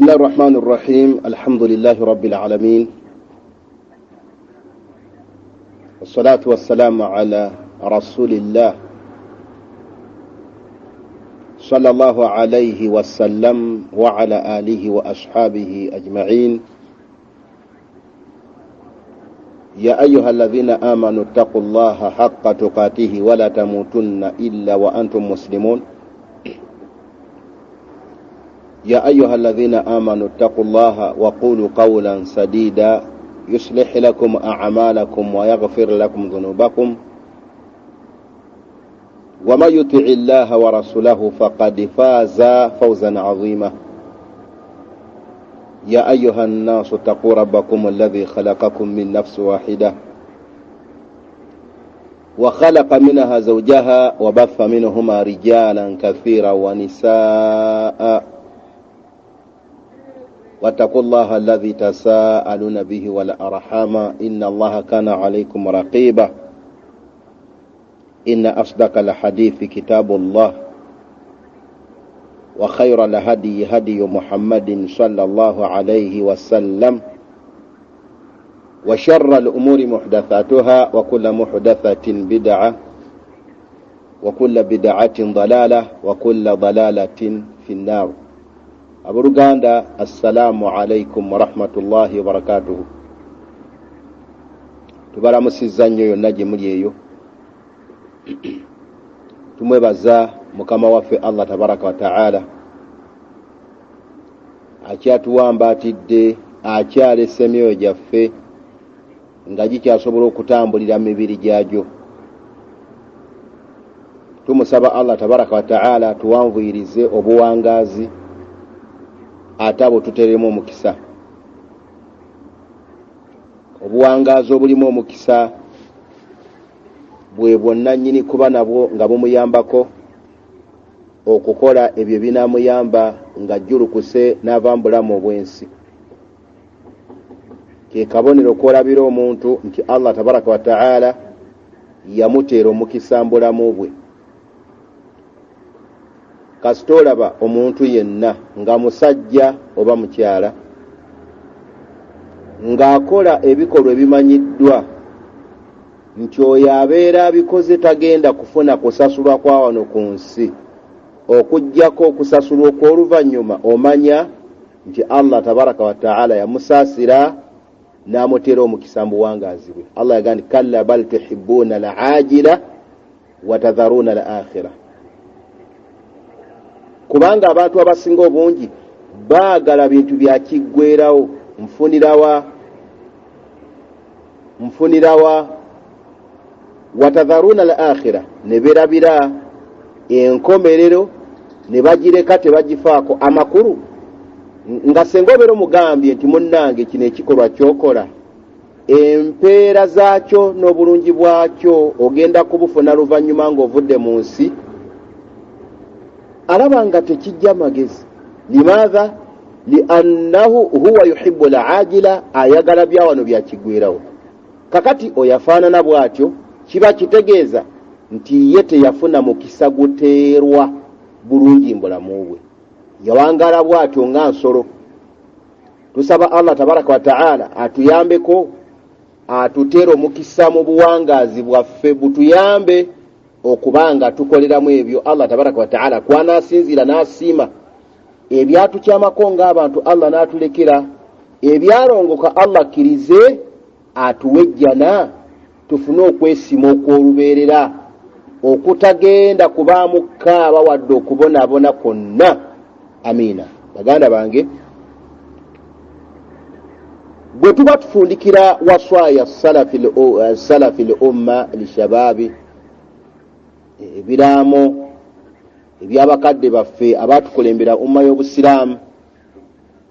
بسم الله الرحمن الرحيم الحمد لله رب العالمين والصلاة والسلام على رسول الله صلى الله عليه وسلم وعلى آله وأصحابه أجمعين يا أيها الذين آمنوا اتقوا الله حق تقاته ولا تموتن إلا وأنتم مسلمون يا أيها الذين آمنوا اتقوا الله وقولوا قولا سديدا يصلح لكم أعمالكم ويغفر لكم ذنوبكم وما يطع الله ورسوله فقد فاز فوزا عظيما يا أيها الناس اتقوا ربكم الذي خلقكم من نفس واحدة وخلق منها زوجها وبث منهما رجالا كثيرا ونساء واتقوا الله الذي تساءلون به والأرحام إن الله كان عليكم رقيبا إن أصدق الحديث كتاب الله وخير الهدي هدي محمد صلى الله عليه وسلم وشر الأمور محدثاتها وكل محدثة بدعة وكل بدعة ضلالة وكل ضلالة في النار. Abooluganda, assalaamu alaikum warahmatullahi wabarakatuhu. Tubalamusizza nnyo yonna gye muli eyo. Tumwebaza Mukama waffe Allah tabaraka wa taala akyatuwambaatidde, akyalesa emyoyo gyaffe nga gikyasobola okutambulira mu mibiri gyagyo. Tumusaba Allah tabaraka wa taala tuwanvuyirize obuwangaazi ate abo tuteremu omukisa. Obuwangaazi obulimu omukisa bwe bwonna nnyini kuba nabwo nga bumuyambako okukola ebyo binaamuyamba nga jjulukuse n'ava mu bulamu obw'ensi. Ke kabonero kw'olabira omuntu nti Allah tabaraka wa taala yamuteera omukisa mu bulamu bwe. Kasita olaba omuntu yenna nga musajja oba mukyala ng'akola ebikolwa ebimanyiddwa nti oyo abeera abikoze tagenda kufuna kusasulwa kwa wano ku nsi, okuggyako okusasulwa okw'oluvannyuma, omanya nti Allah tabaraka wa taala yamusaasira n'amuteera omukisa mu buwangaazi bwe. Allah yagamba nti kalla bal tuhibbuuna al-aajila wa tadharuuna al-akhira. Kubanga abantu abasinga obungi baagala bintu bya kiggwerawo, nfunirawa nfunirawa, watadharuuna al akhira, ne beerabira enkomerero ne bagireka tebagifaako. Amakulu nga senga obeera omugambye nti munnange kino ekikolwa ky'okola empeera zaakyo n'obulungi bwakyo ogenda kubufuna luvannyuma ng'ovudde mu nsi, alaba nga tekijja magezi. Limaatha? Liannahu huwa yuhibbu al-ajila, ayagala bya wano bya kigwerawo. Kakati oyo afaanana bw'atyo kiba kitegeeza nti ye teyafuna mukisa guteerwa bulungi mu bulamu bwe, yawangaala bw'atyo nga nsolo. Tusaba Allah tabaraka wa taala atuyambeko, atuteere omukisa mu buwangaazi bwaffe, butuyambe okuba nga tukoleramu ebyo Allah tabaraka wa taala kw'anaasinziira n'asiima ebyatukyamako ng'abantu, Allah n'atulekera ebyalongoka. Allah akkirize atuwe ejjana tufune okwesima okw'olubeerera okutagenda kubaamu kaaba wadde okubonaabona kwonna. Amiina. Baganda bange, bwe tuba tufundikira waswaya salafi l umma lishababi, ebiraamo ebyabakadde baffe abaatukulembera umma y'obusiraamu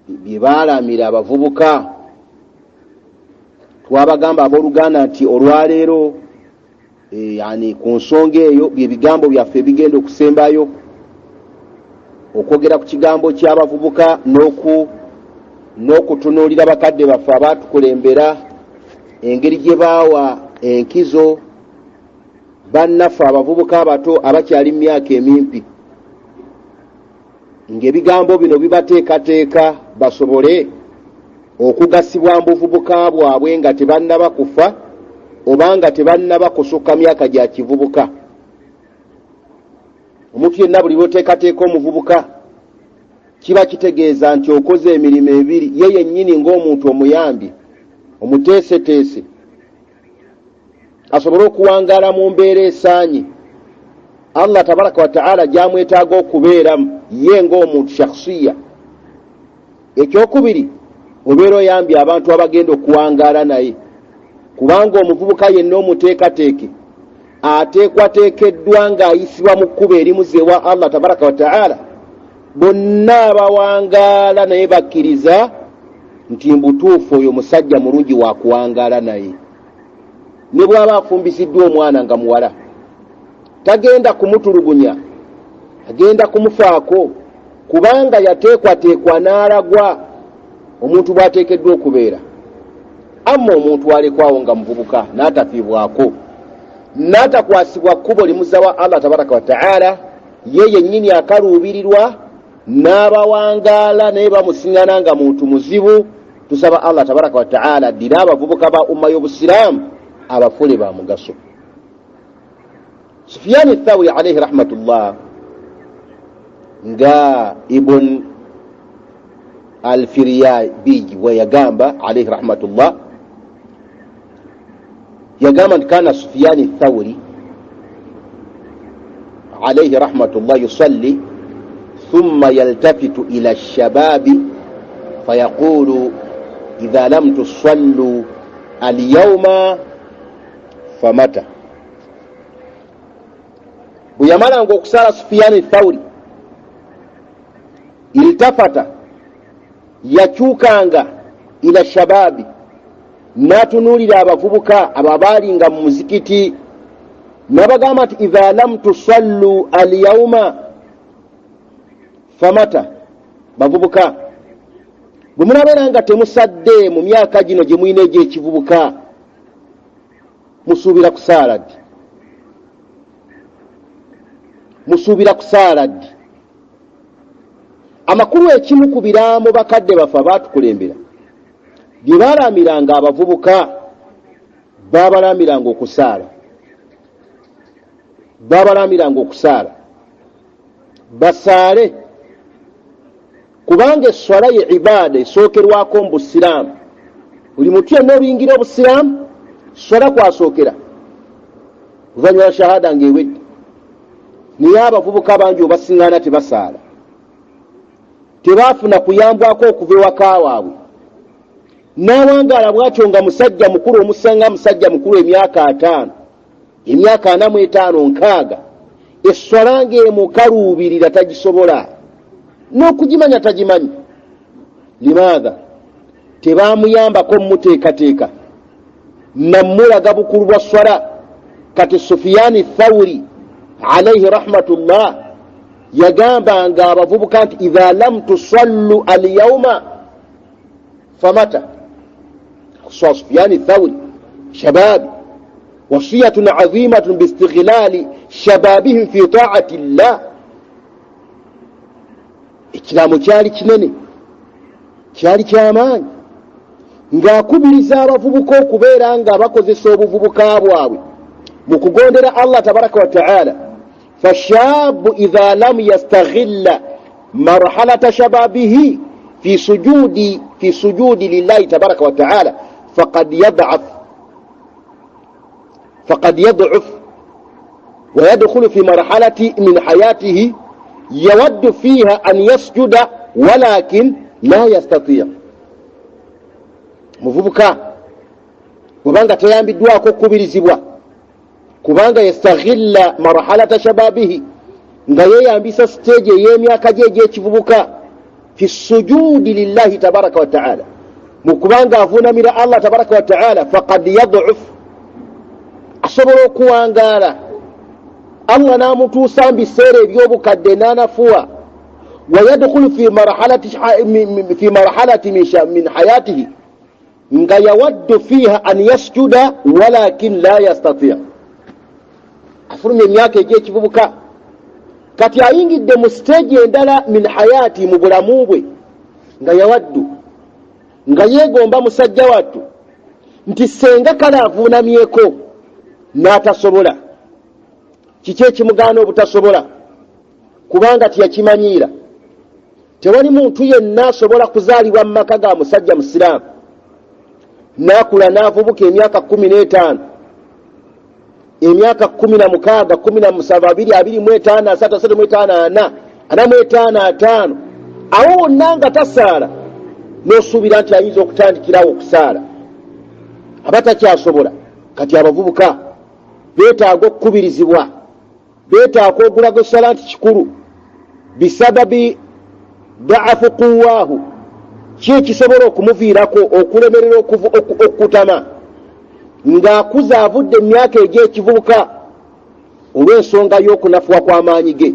bye baalamira abavubuka, twabagamba abooluganda nti olwaleero yani ku nsonga eyo bye bigambo byaffe ebigenda okusembayo okwogera ku kigambo ky'abavubuka n'okutunuulira bakadde baffe abaatukulembera engeri gye baawa enkizo bannaffe abavubuka abato abakyali mu myaka emimpi. Ng'ebigambo bino bibateekateeka basobole okugasibwa mu buvubuka bwabwe nga tebannaba kufa oba nga tebannaba kusukka myaka gya kivubuka. Omuntu yenna buli lw'oteekateeka omuvubuka kiba kitegeeza nti okoze emirimu ebiri, ye yennyini ng'omuntu omuyambye, omuteeseteese asobole okuwangaala mu mbeera esaanye Allah tabaraka wataala gyamwetaaga okubeeramu ye ng'omuntu shakhsiya. Ekyokubiri, obeera oyambye abantu abagenda okuwangaala naye, kubanga omuvubuka yenna omuteekateeke ateekwateekeddwa ng'ayisibwa mu kkubo erimuza ewa Allah tabaraka wataala, bonna abawangaala naye bakkiriza nti mbutuufu oyo musajja mulungi wa kuwangaala naye. Ne bw'aba afumbiziddwa omwana nga muwala, tagenda kumutulugunya, agenda kumufaako, kubanga yateekwateekwa n'alagwa omuntu bw'ateekeddwa okubeera. Amma omuntu alekwawo nga muvubuka n'atafiibwako, n'atakwasibwa kkubo limuza wa Allah tabaraka wataala, ye yennyini akaluubirirwa n'abawangaala naye bamusiŋana nga muntu muzibu. Tusaba Allah tabaraka wataala addire abavubuka ba umma y'obusiraamu abafuule ba mugaso. Sufiyani Thawuri alaihi rahmatullah, nga Ibun Alfiryabiji bwe yagamba alaihi rahmatullah, yagamba nti kana Sufiyani Thawuri alaihi rahmatullah yusalli thumma yaltafitu ila shababi fayaqulu idha lam tusallu alyauma famata. Bwe yamalanga okusaala, Sufiyani Thawuri iltafata, yakyukanga ila shababi, n'atunuulira abavubuka abo abaalinga mu muzikiti, n'abagamba nti idha lam tusallu alyauma famata. Bavubuka, bwe munabeera nga temusadde mu myaka gino gye mulina egy'ekivubuka, musuubira kusaala ddi? Musuubira kusaala ddi? Amakulu, ekimu ku biraamo bakadde baffe abaatukulembera bye baalamiranga abavubuka, baabalamiranga okusaala, baabalamiranga okusaala, basaale, kubanga esswala ye ibaada esookerwako mu busiraamu. Buli muntu yenna oluyingira obusiraamu, swala kwasookera oluvannyuma lwa shahada ng'ewedde. Naye abavubuka bangi obasiŋŋaana tebasaala, tebaafuna kuyambwako okuva ewaka waabwe, n'awangaala bw'atyo nga musajja mukulu. Omusanga musajja mukulu, emyaka 50, emyaka 45, 60, esswala ng'emukaluubirira, tagisobola n'okugimanya, tagimanyi. Limaatha? Tebamuyambako mumuteekateeka namulaga bukulu bwa swala. Kati Sufiyani Thawuri alaihi rahmatullah yagambanga abavubuka nti idha lam tusallu alyauma famata. Sufiyani Thawuri shababi wasiyatun azimatun biistighlali shababihim fi taati llah. Ekiraamo kyali kinene, kyali kyamaanyi, ng'akubiriza abavubuka okubeera nga bakozesa obuvubuka bwabwe mu kugondera Allah tabaraka wataala. Fashabu idha lam yastaghilla marhalata shababihi fi sujudi lillahi tabaraka wataala faqad yad'uf ويدخل في مرحلة من حياته يود فيها أن يسجد ولكن لا يستطيع. Muvubuka bwebanga tayambiddwako okukubirizibwa, kubanga yastaghilla marhalata shababihi, nga yeyambisa siteegi ey'emyaka gye egy'ekivubuka, fi sujudi lillahi tabaraka wataala, mu kubanga avuunamira Allah tabaraka wataala, faqad yaduf, asobola okuwangaala Allah n'amutuusa mu biseera eby'obukadde n'anafuwa, wayadkhulu fi marhalati min hayatihi nga yawaddu fiiha an yasjuda walakin la yastati. Afulumya emyaka egy'ekivubuka. Kati ayingidde mu siteegi endala min hayaati, mu bulamu bwe, nga yawaddu nga yeegomba musajja wattu nti senga kale avuunamyeko n'atasobola. Kiki ekimugaana obutasobola? Kubanga teyakimanyiira. Tewali muntu yenna asobola kuzaalibwa mu maka ga musajja musiraamu n'akula n'avubuka emyaka 15, emyaka 16, 17, 20, 25, 30, 35, 40, 45, 50, awo wonna nga tasaala, n'osuubira nti ayinza okutandikirawo okusaala. Aba takyasobola. Kati abavubuka beetaaga okukubirizibwa, beetaaga ogulaga essala nti kikulu. Bisababi daafu quwaahu, ki ekisobola okumuviirako okulemerera okukutama ng'akuze avudde mu myaka egy'ekivubuka? Olw'ensonga y'okunafuwa kw'amaanyi ge,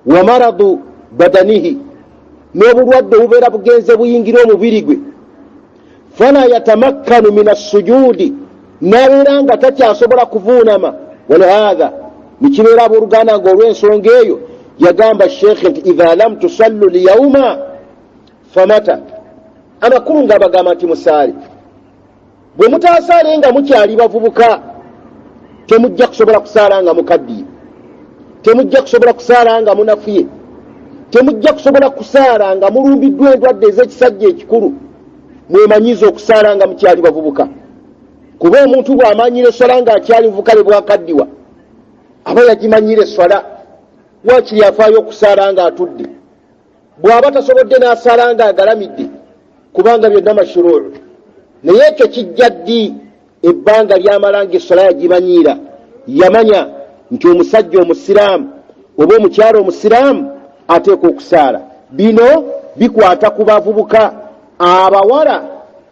wa maradu badanihi, n'obulwadde obubeera bugenze buyingira omubiri gwe, fala yatamakkanu min assujuudi, n'abeera nga takyasobola kuvuunama. Walihaatha nikibeera, abooluganda, nga olw'ensonga eyo yagamba sheekhe nti idha lam tusallu lyauma famata. Amakulu nga abagamba nti musaale, bwe mutasaale nga mukyali bavubuka, temujja kusobola kusaala nga mukaddiye, temujja kusobola kusaala nga munafuye, temujja kusobola kusaala nga mulumbiddwa endwadde ez'ekisajja ekikulu. Mwemanyiiza okusaala nga mukyali bavubuka, kuba omuntu bw'amanyira esswala ng'akyali muvubuka, ne bwakaddiwa aba yagimanyira esswala. Wakiri afaayo okusaala ng'atudde, bw'aba tasobodde n'asaala ng'agalamidde, kubanga byonna mashuruu. Naye ekyo kijja ddi? Ebbanga lyamala nga esswala yagimanyiira, yamanya nti omusajja omusiraamu oba omukyala omusiraamu ateekwa okusaala. Bino bikwata ku bavubuka abawala,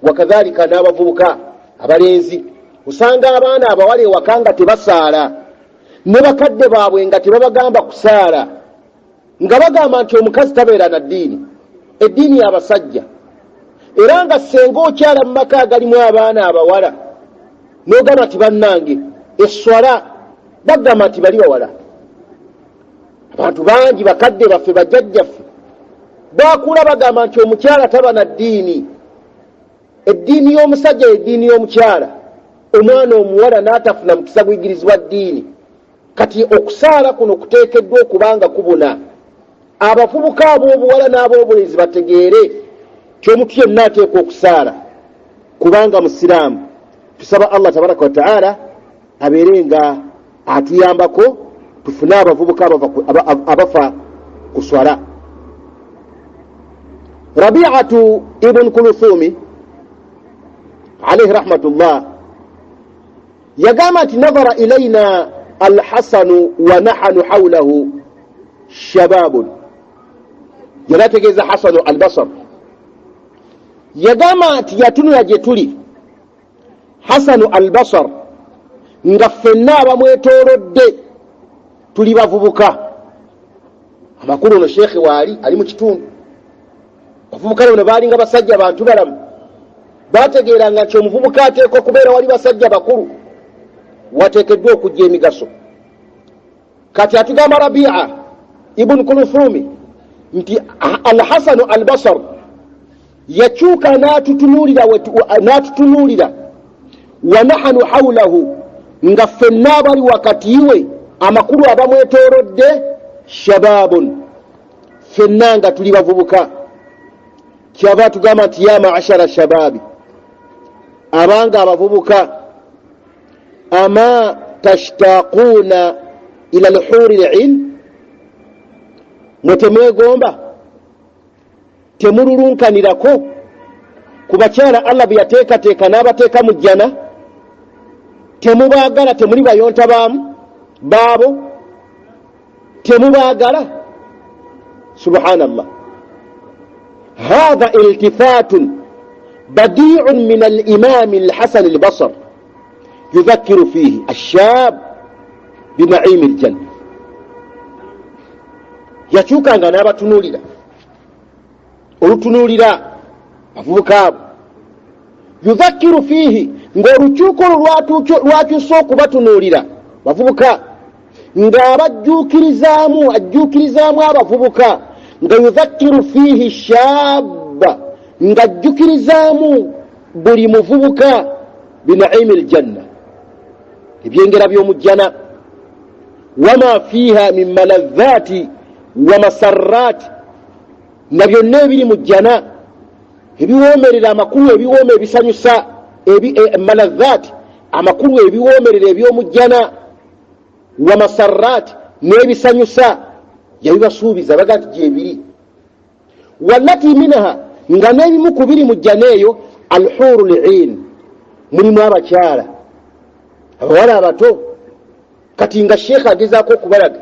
wakadhalika n'abavubuka abalenzi. Osanga abaana abawala ewaka nga tebasaala, ne bakadde baabwe nga tebabagamba kusaala, nga bagamba nti omukazi tabeera na ddiini, eddiini y'abasajja. Era nga senga okyala mu maka agalimu abaana abawala n'ogamba nti bannange esswala, bagamba nti bali bawala. Abantu bangi, bakadde baffe, bajjajjaffe bakula bagamba nti omukyala taba na ddiini, eddiini y'omusajja eddiini y'omukyala. Omwana omuwala n'atafuna mukisa guyigirizibwa ddiini. Kati okusaala kuno kuteekeddwa okuba nga kubuna abavubuka ab'obuwala n'ab'obulenzi, bategeere ti omuntu yenna ateekwa okusaala kubanga musiraamu. Tusaba Allah tabaraka wataala abeere nga atuyambako tufune abavubuka abafa ku swala. Rabiatu ibn Kuluthumi alaihi rahmatullah yagamba nti nadhara ilaina Alhasanu wa nahanu haulahu shababun. Yali ategeeza Hasanu Albasar. Yagamba nti yatunula gye tuli Hasanu Albasar nga ffenna abamwetoolodde tuli bavubuka. Amakulu, ono sheekhe waali ali mu kitundu, bavubuka bano baalinga basajja bantu balamu, bategeeranga nti omuvubuka ateekwa kubeera wali basajja bakulu, wateekeddwa okujja emigaso. Kati atugamba Rabia Ibuni Kuluthumi nti Alhasanu Albasar yakyuka n'atutunuulira, wa nahanu haulahu, nga ffenna abali wakati we, amakulu abamwetoolodde, shababun, ffenna nga tuli bavubuka. Kyava atugamba nti ya maashara shababi, abanga abavubuka, ama tashtaquuna ila lhuri lilm, mwe temwegomba, temululunkanirako ku bakyala Allah bwe yateekateeka n'abateeka mu jjana? Temubaagala? Temuli bayonta baamu baabo? Temubaagala? Subhanallah, hatha iltifatun badiun min alimami Alhasan Albasar yudhakiru fihi alshab binaimi ljanna. Yakyukanga n'abatunuulira olutunuulira abavubuka abo, yudhakiru fiihi, ng'olukyuka olwo lwakyusa okubatunuulira bavubuka. Ng'abajjuukirizaamu, ajjuukirizaamu abavubuka, nga yudhakiru fiihi shaaba, ng'ajjukirizaamu buli muvubuka binaimi ljanna, ebyengera by'omujjana, wama fiiha min maladhaati wa masarraati, na byonna ebiri mu jjana ebiwoomerera, amakulu ebiwooma ebisanyusa, maladhaati amakulu ebiwoomerera eby'omujjana, wa masarraati n'ebisanyusa, yabibasuubiza baga nti gyebiri, walati minha, nga n'ebimu ku biri mu jjana eyo, alhuru liin, mulimu abakyala abawala abato. Kati nga sheekha agezaako okubalaga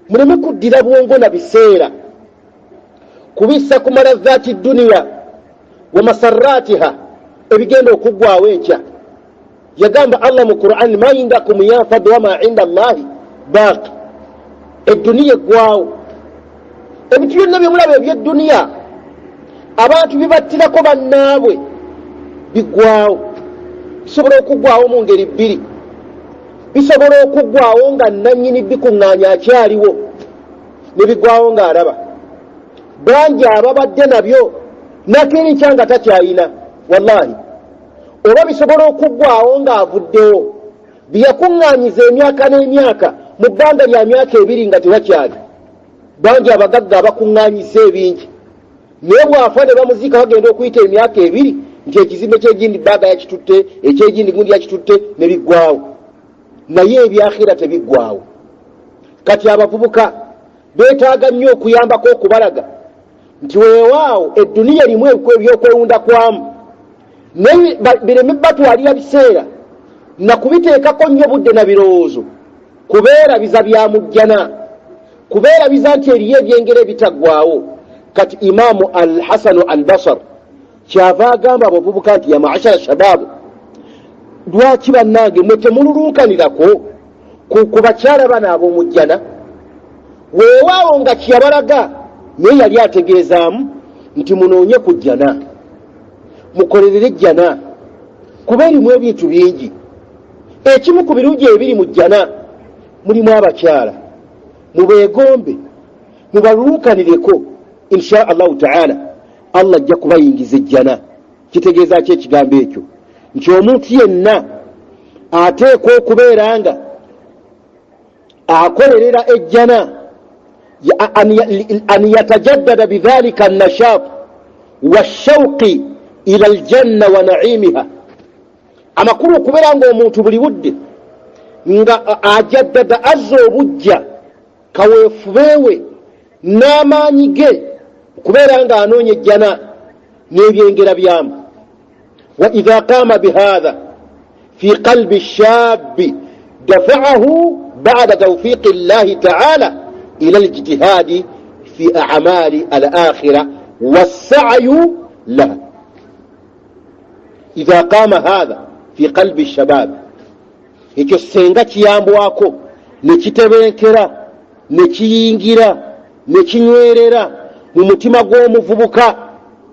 muleme kuddira bwongo na biseera kubissa ku maladhaati duniya wa masaratiha, ebigenda okuggwawo enkya. Yagamba Allah mu Quran, ma indakum yanfad wama inda Allahi baaqi. Edduniya eggwawo, ebintu byonna byemulaba ebyedduniya abantu byebattirako bannaabwe biggwawo. Bisobola okuggwawo mu ngeri bbiri: bisobola okuggwawo nga nannyini bikuŋŋaanya akyaliwo, ne biggwawo ng'alaba. Bangi ababadde nabyo nakeera enkya nga takyayina, wallahi. Oba bisobola okuggwawo ng'avuddewo, byeyakuŋŋaanyiza emyaka n'emyaka, mu bbanga lya myaka 2 nga tewakyali. Bangi abagagga abakuŋŋaanyiza ebingi, naye bw'afa ne bamuziika, bagenda okuyita emyaka 2 nti ekizimbe kyegindi baaga yakitutte, ekyegindi gundi yakitutte, ne biggwawo. Naye ebyakhira tebiggwawo. Kati abavubuka beetaaga nnyo okuyambako okubalaga nti weewaawo edduniya erimu ebyokwewunda kwamu, naye bireme batwalira biseera nakubiteekako nnyo budde na birowoozo, kubeerabiza bya mujjana, kubeerabiza nti eriyo ebyengera ebitaggwawo. Kati Imaamu Al Hasanu Al Basar kyava agamba abavubuka nti, ya maashara shababu, lwaki bannange mwe temululunkanirako ku bakyala bano ab'omujjana? Weewaawo nga kyeyabalaga, naye yali ategeezaamu nti munoonye ku jjana, mukolerere ejjana, kuba erimu ebintu bingi. Ekimu ku birungi ebiri mu jjana mulimu abakyala, mubeegombe, mubalulunkanireko, insha Allahu taala Allah ajja kubayingiza ejjana. Kitegeeza ki ekigambo ekyo? Nti omuntu yenna ateekwa okubeera nga akolerera ejjana, an yatajaddada bidhalika annashat washauqi ila aljanna wa naimiha, amakulu okubeera nga omuntu buli budde nga ajaddada, azza obujja kaweefubeewe n'amaanyi ge okubeera nga anoonya ejjana n'ebyengera byamu. Wa idha qama bihatha fi qalbi shabi dafaahu bada tawfiqi llahi taala ila alijtihadi fi amali al akhira wassayu laha. Idha qama hatha fi qalbi shabab, ekyo senga kiyambwako nekitebenkera nekiyingira nekinywerera mu mutima gw'omuvubuka,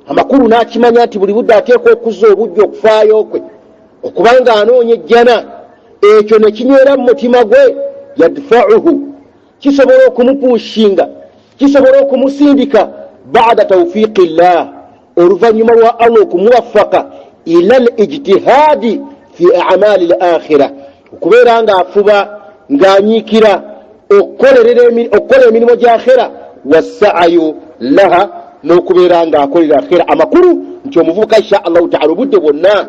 amakulu n'akimanya nti buli budde ateekwa okuzza obujja okufaayo kwe okubanga anoonya ejjana, ekyo nekinywera mu mutima gwe, yadfauhu, kisobola okumupushinga, kisobola okumusindika, bada tawfiqi llah, oluvannyuma lwa Allah okumuwafaka, ila al ijtihaadi fi amali l akhira, okubeera ng'afuba ng'anyiikira okukola emirimu gya akhira, wassaayu laha, n'okubeera ng'akolera akhira. Amakulu nti omuvubuka insha Allahu taala obudde bwonna,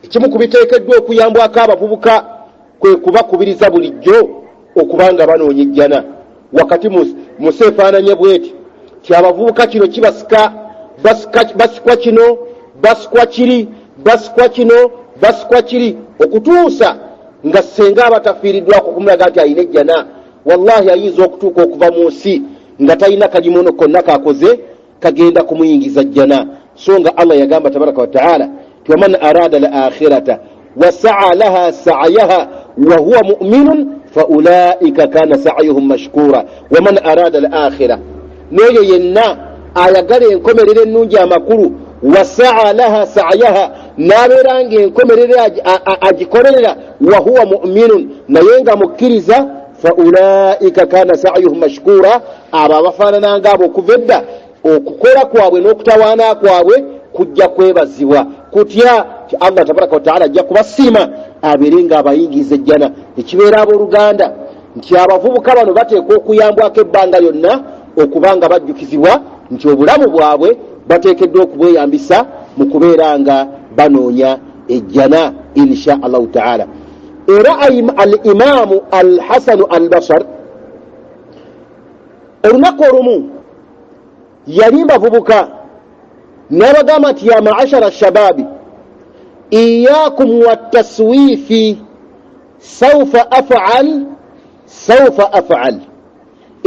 ekimu ku biteekeddwa okuyambwako abavubuka kwe kubakubiriza bulijjo okuba nga banoonya ejjana. Wakati musa efaananye bweti ti abavubuka kino kibasika, basikwa kino, basikwa kiri, basikwa kino, basikwa kiri, okutuusa nga senga abatafiiriddwako okumulaga nti alina ejjana, wallahi ayinza okutuuka okuva mu nsi nga talina kalimono konna kakoze kagenda kumuyingiza jjana. So nga Allah yagamba tabaraka wataala ti, waman arada al akhirata wasaa laha sayaha wahuwa muminun faulaika kana sayuhum mashkura. Waman arada al akhira, n'oyo yenna ayagala enkomerero ennungi, amakulu wasaa laha sayaha, n'abeera nga enkomerero agikolerera, wahuwa muminun, naye nga mukkiriza, Faulaika kana sayuhum mashkura, abo abafaanana ngaabo okuva edda okukola kwabwe n'okutawaana kwabwe kujja kwebazibwa. Kutya? Ti Allah tabaraka wataala ajja kubasiima abeere nga abayingiza ejjana. Ekibeera, abooluganda, nti abavubuka bano bateekwa okuyambwako ebbanga lyonna okuba nga bajjukizibwa nti obulamu bwabwe bateekeddwa okubweyambisa mu kubeera nga banoonya ejjana, insha Allahu taala. Era al Imaamu Al Hasanu Al Basar olunaku olumu yali mbavubuka n'abagamba nti, ya maashara shababi, iyakum wataswifi, saufa afal, saufa afal.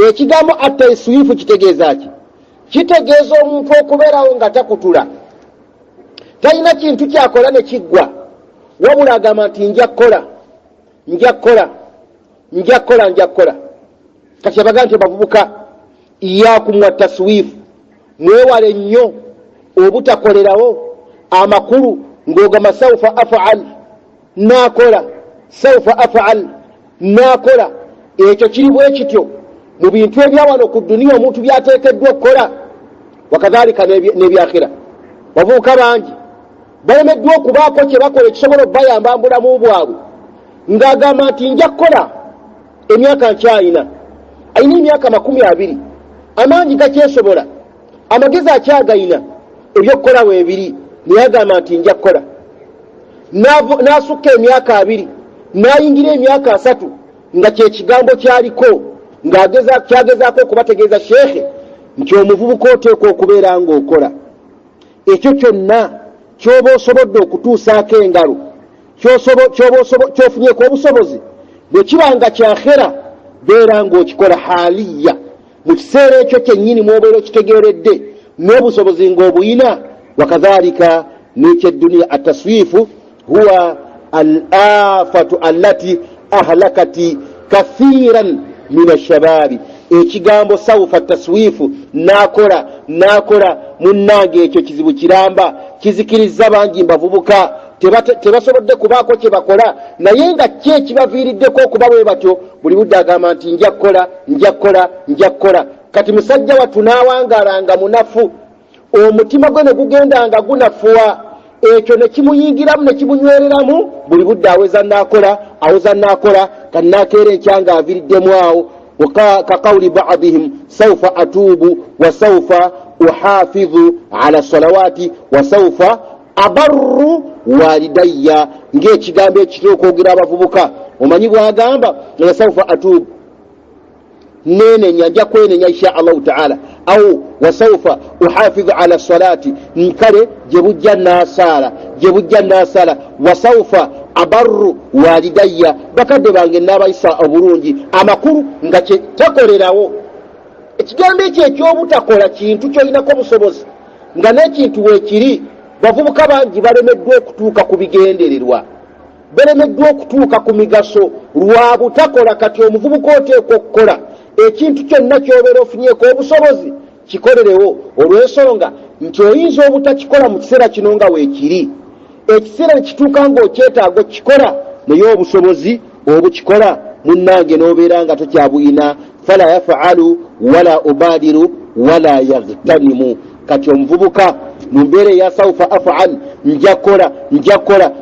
Ekigambo ataswifu kitegeeza ki? Kitegeeza omuntu okubeerawo nga takutula, talina kintu kyakola ne kiggwa, wabula agamba nti nja kukola, nja kukola, nja kukola, nja kukola. Kati abagaa nti, abavubuka, iyakum wataswifu, mwewale nnyo obutakolerawo. Amakulu ng'ogamba saufa afal, naakola, saufa afal, naakola. Ekyo kiri bwe kityo mu bintu ebyawano ku duniya omuntu byateekeddwa okukola, wakadhalika n'ebyakhira. Bavubuka bangi balemeddwa okubaako kye bakola ekisobola okubayamba mu bulamu bwabwe, ng'agamba nti nja kukola, emyaka nkyayina. Ayina emyaka 20, amaanyi gakyesobola, amagezi akyagayina, ebyokukola weebiri, naye agamba nti nja kukola. N'asukka emyaka 20, n'ayingira emyaka 30, nga kyekigambo kyaliko ng'kyagezaako okubategeeza sheekhe nti omuvubuka oteekwa okubeera ng'okola ekyo kyonna kyoba osobodde okutuusaako engalo, kyofunyeko obusobozi. Bwe kiba nga kyakhera, beera ng'okikola haliya mu kiseera ekyo kyennyini mwobeera okitegeeredde n'obusobozi ng'obuyina. Wakadhalika n'ekyedduniya, ataswifu huwa al afatu allati ahlakati kathiran min ashababi. Ekigambo saufa, taswifu, nakola, nakola, munnange, ekyo kizibu kiramba kizikiriza bangi mbavubuka. Tebasobodde kubaako kye bakola, naye nga ki ekibaviiriddeko okuba bwe batyo? Buli budde agamba nti nja kukola, nja kukola, nja kukola. Kati musajja wattu n'awangalanga munafu, omutima gwe ne gugenda nga gunafuwa, ekyo ne kimuyingiramu ne kimunywereramu. Buli budde aweza nakola, aweza nakola. Kanakeera enkya nga aviriddemu awo. Kakawuli badihim, saufa atuubu wa saufa uhafidhu ala salawati wa saufa abarru walidayya. Ngaekigambo ekitera okwogera abavubuka, omanyi bwagamba nga saufa atuubu, nenenya, nja kwenenya insha Allahu taala, au wasaufa uhafidhu ala salati, nkale gye bujja nasaala, gye bujja nasaala, wasaufa abarru walidayya, bakadde bange nabayisa obulungi. Amakulu nga takolerawo. Ekigambo ekyo ekyobutakola kintu kyolinako busobozi nga n'ekintu weekiri, bavubuka bangi balemeddwa okutuuka ku bigendererwa, balemeddwa okutuuka ku migaso lwa butakola. Kati omuvubuka oteekwa okukola ekintu kyonna kyobeera ofunyeeko obusobozi, kikolerewo, olw'ensonga nti oyinza obutakikola mu kiseera kino nga weekiri, ekiseera nekituuka ng'okyetaaga okukikola, naye obusobozi obukikola, munnange, n'obeera nga tokyabuyina. Fala yafalu wala ubadiru wala yagtanimu. Kati omuvubuka mu mbeera eya saufa afal, nja kukola, nja kukola,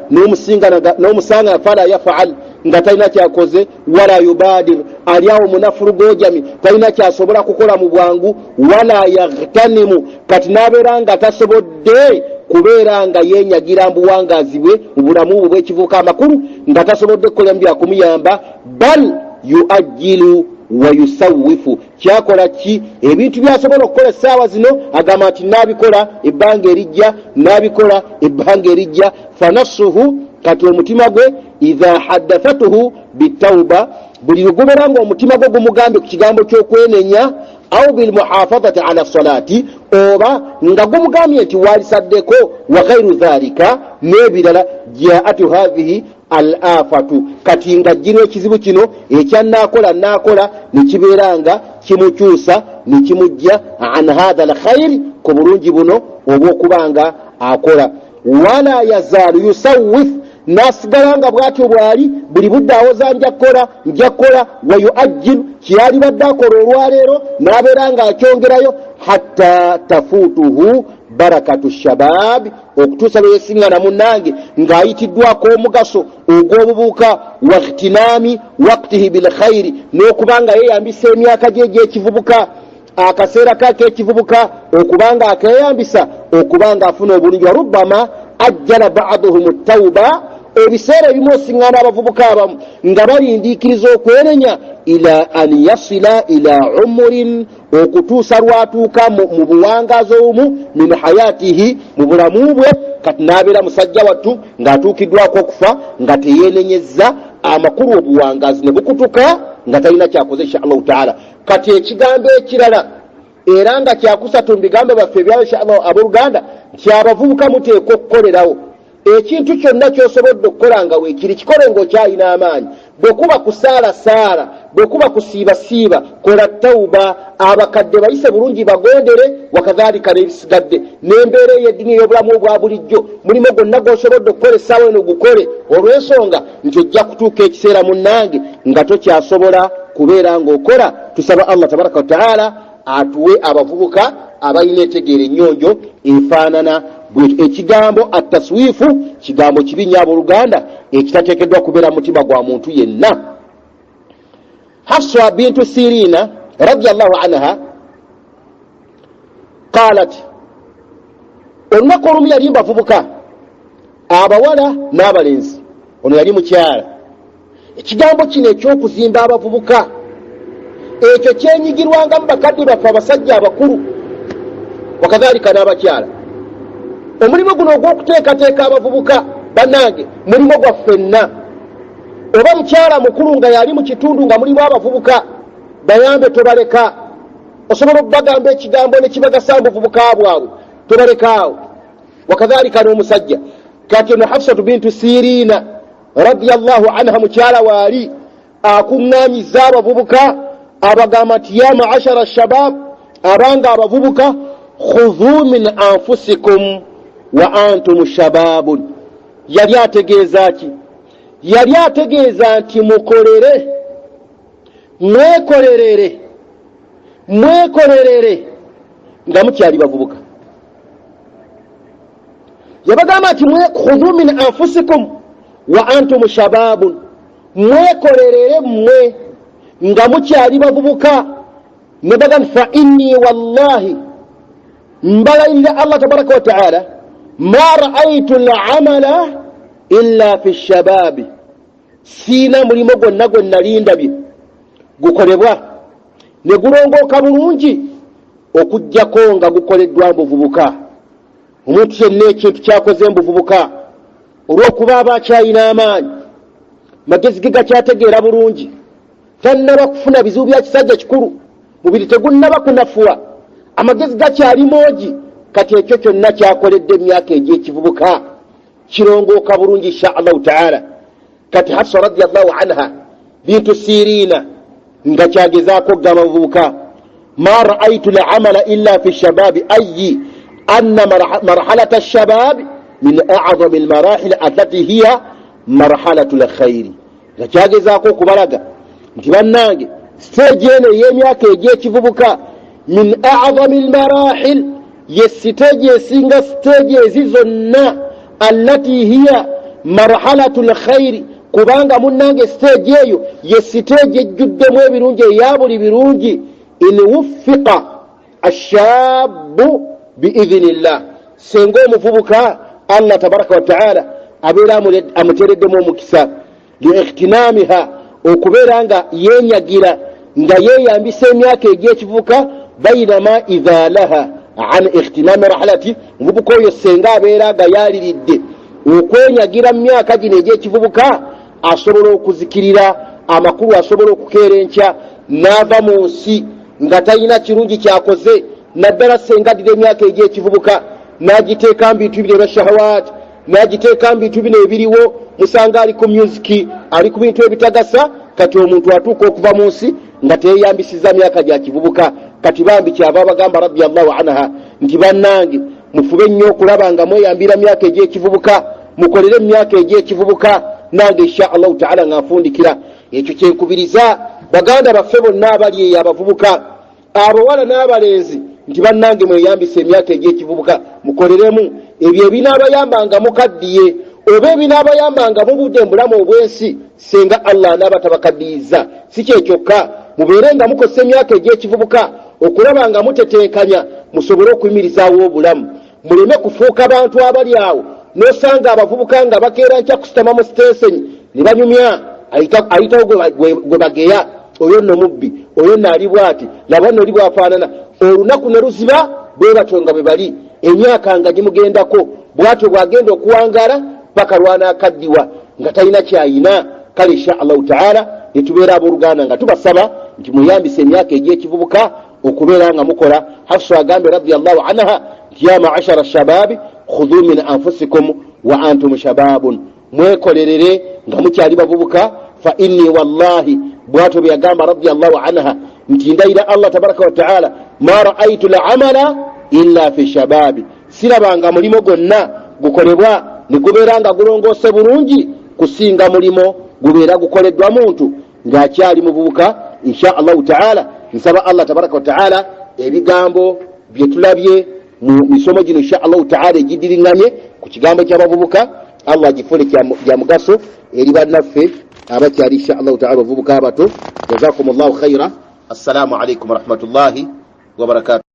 n'omusanga fala yafaal, nga talina kyakoze, wala yubadir, ali awo munafu lugojami, talina kyasobola kukola mu bwangu, wala yagtanimu. Kati n'abeera nga tasobodde kubeera nga yenyagira mbuwangazi bwe mu bulamu bwe bwekivuuka. Amakulu nga tasobodde kukoleramu byakumuyamba, bal yuajilu wa yusawifu. Kyakola ki? Ebintu byasobola okukola essaawa zino, agamba nti nabikola ebbanga erijja, nabikola ebbanga erijja. Fanafsuhu, kati omutima gwe, idha haddathatuhu bitauba, buli lwegubeera nga omutima gwe gumugambye ku kigambo ky'okwenenya, au bilmuhafadhati ala salati, oba nga gumugambye nti walisaddeko, wa ghairu dhalika, n'ebirala, jaatu hathihi al afatu. Kati nga jjirwa ekizibu kino ekya nakola, nakola, nekibeera nga kimukyusa nekimujja an hatha al khairi, ku bulungi buno obwokuba nga akola. Wala yazaalu yusawif. N'asigala nga bw'atyo bw'ali buli budde awoza nja kukola, nja kukola. Wayuajjilu kyeyalibadde akola olwaleero n'abeera ng'akyongerayo hatta tafuutuhu barakatu shababi, okutuusa lwe yesiŋŋana munnange ng'ayitiddwako omugaso ogw'obubuuka, waghtinami waktihi bilkhairi, n'okuba nga yeeyambisa emyaka gye egy'ekivubuka, akaseera ke ak'ekivubuka okuba nga akeeyambisa okuba nga afuna obulungi. Warubama ajjala baduhum tauba, ebiseera ebimu osiŋŋana abavubuka abamu nga balindiikiriza okwenenya ila an yasila ila umurin, okutuusa lwatuuka mu buwangaazi obumu min hayatihi, mu bulamu bwe. Kati n'abeera musajja wattu ng'atuukiddwako okufa nga teyeenenyezza, amakulu obuwangaazi ne bukutuka nga talina kyakoze insha Allahu taala. Kati ekigambo ekirala era nga kyakusatu mu bigambo byaffe ebya insha Allah abooluganda, nti abavubuka muteekwa okukolerawo ekintu kyonna ky'osobodde okukola nga weekiri, kikole ng'okyalina amaanyi. Bwe kuba kusaala saala, bwe kuba kusiiba siiba, kola tawuba, abakadde bayise bulungi bagondere, wakadhalika n'ebisigadde n'embeera ey'eddiini ey'obulamu obwa bulijjo. Mulimu gwonna gw'osobodde okukola essaawa eno gukole, olw'ensonga nti ojja kutuuka ekiseera munnange nga tokyasobola kubeera ng'okola. Tusaba Allah tabaraka wataala atuwe abavubuka abalina entegeera ennyonjo efaanana bwetyo. Ekigambo ataswifu kigambo kibi nnyo abooluganda, ekitateekeddwa kubeera mutima gwa muntu yenna. Hafsa bintu Sirina radiallahu anha qalat, olunaku olumu yali mbavubuka abawala n'abalenzi, ono yali mukyala. Ekigambo kino eky'okuzimba abavubuka ekyo kyenyigirwangamu bakadde baffe abasajja abakulu wakadhalika n'abakyala. Omulimu guno ogw'okuteekateeka abavubuka bannange mulimu gwa ffenna. Oba mukyala mukulu nga yali mu kitundu nga mulimu abavubuka, bayambe, tobaleka. Osobola okubagamba ekigambo ne kibagasa mu buvubuka bwabwe, tobalekaawo. Wakadhalika n'omusajja. Kati ono Hafsatu bintu Siriina radiallahu anha mukyala waali akuŋŋanyiza abavubuka, abagamba nti ya maashara shabab, abanga abavubuka, khudhu min anfusikum wa antum shababun. Yali ategeeza ki? Yali ategeeza nti mukolere, mwekolerere, mwekolerere nga mukyali bavubuka. Yabagamba nti khudhu min anfusikum wa antum shababun, mwekolerere mmwe nga mukyali bavubuka. Nebaga nti fa inni wallahi, mbalayirira Allah tabaraka wataala, ma raaitu lamala illa fi shababi, siina mulimu gwonna gwe nali ndabye gukolebwa ne gulongooka bulungi okugjako nga gukoleddwa mu buvubuka. Omuntu yenna ekintu kyakoze mu buvubuka, olw'okuba aba akyalina amaanyi, magezi ge gakyategeera bulungi, tannaba kufuna bizibu bya kisajja kikulu, mubiri tegunnaba kunafuwa, amagezi gakyali moogi, kati ekyo kyonna kyakoledde emyaka egy'ekivubuka kirongooka bulungi insha Allahu taala. Kati Hafsa radiallahu anha bintu Siriina nga kyagezaako okugamba bavubuka, ma raaitu lamala illa fi shababi, ayi anna marhalata shababi min azami lmarahil allati hiya marhalatu lkhairi, nga kyagezaako okubalaga nti bannange siteegi eno ey'emyaka egy'ekivubuka min azami lmarahil, ye siteegi esinga siteegi ezi zonna, allati hiya marhalatu lkhairi, kubanga munnange siteegi eyo ye siteegi ejjuddemu ebirungi, eya buli birungi. In wuffiqa ashabu biidhinillah, senga omuvubuka Allah tabaraka wataala abeera amuteereddemu omukisa, liikhtinamiha, okubeera nga yenyagira nga yeeyambisa emyaka egy'ekivubuka, bainama idha laha an ikhtinami rahlati, omuvubuka oyo senga abeera agayaliridde okwenyagira mu myaka gino egy'ekivubuka, asobola okuzikirira, amakulu asobola okukeera enkya n'ava mu nsi nga talina kirungi kyakoze, naddala senga addira emyaka egy'ekivubuka n'agiteeka mu bintu bino ebya shahawat, n'agiteeka mu bintu bino ebiriwo, musanga ali ku myuziki, ali ku bintu ebitagasa. Kati omuntu atuuka okuva mu nsi nga teyeyambisiza myaka gya kivubuka. Kati bambi kyava abagamba radiallahu anha nti bannange mufube nnyo okulaba nga mweyambira myaka egy'ekivubuka. Mukolere emyaka egy'ekivubuka. Nange insha Allahu taala nga nfundikira, ekyo kyenkubiriza baganda baffe bonna abali eyo, abavubuka, abawala n'abalenzi, nti bannange mweyambisa emyaka egy'ekivubuka, mukoleremu ebyo ebinaabayamba nga mukaddiye oba ebinaabayamba nga mubudde mubulamu obw'ensi, senga Allah anaaba tabakaddiyiza. Si kyekyokka, mubeere nga mukozesa emyaka egy'ekivubuka okulaba nga mutetenkanya musobole okuyimirizaawo obulamu, muleme kufuuka bantu abali awo nosanga abavubuka nga bakeera nkya kusitama mu sitenseni ne banyumya, ayitawo gwe bageya, oyo nno mubbi, oyo nno ali bwati, laba nno oli bwafaanana. Olunaku ne luziba bwe batyo nga bwe bali, emyaka nga gimugendako bwatyo bwagenda okuwangaala paka lwanaakaddiwa nga talina kyayina. Kale insha Allahu taala netubeera abooluganda nga tubasaba nti mweyambisa emyaka egy'ekivubuka okubeera nga mukola. Hafsa agambye radiallahu anha nti ya maashara shababi khudhu min anfusikum wa antum shababun, mwekolerere nga mukyali bavubuka. Fa inni wallahi, bwatyo bwe yagamba radiallahu anha nti ndayira Allah tabaraka wataala, ma raaitu lamala illa fi shababi, sirabanga mulimo gwonna gukolebwa ne gubeera nga gulongoose bulungi kusinga mulimo gubeera gukoleddwa muntu ng'akyali muvubuka. Insha Allahu taala nsaba Allah tabaraka wataala ebigambo bye tulabye mu misomo gino insha Allahu taala egidiriŋŋamye ku kigambo ky'abavubuka, Allah agifuule kya mugaso eri bannaffe abakyali insha Allahu taala bavubuka abato. Jazakum llahu khaira. Assalamu alaikum warahmatullahi wabarakatu.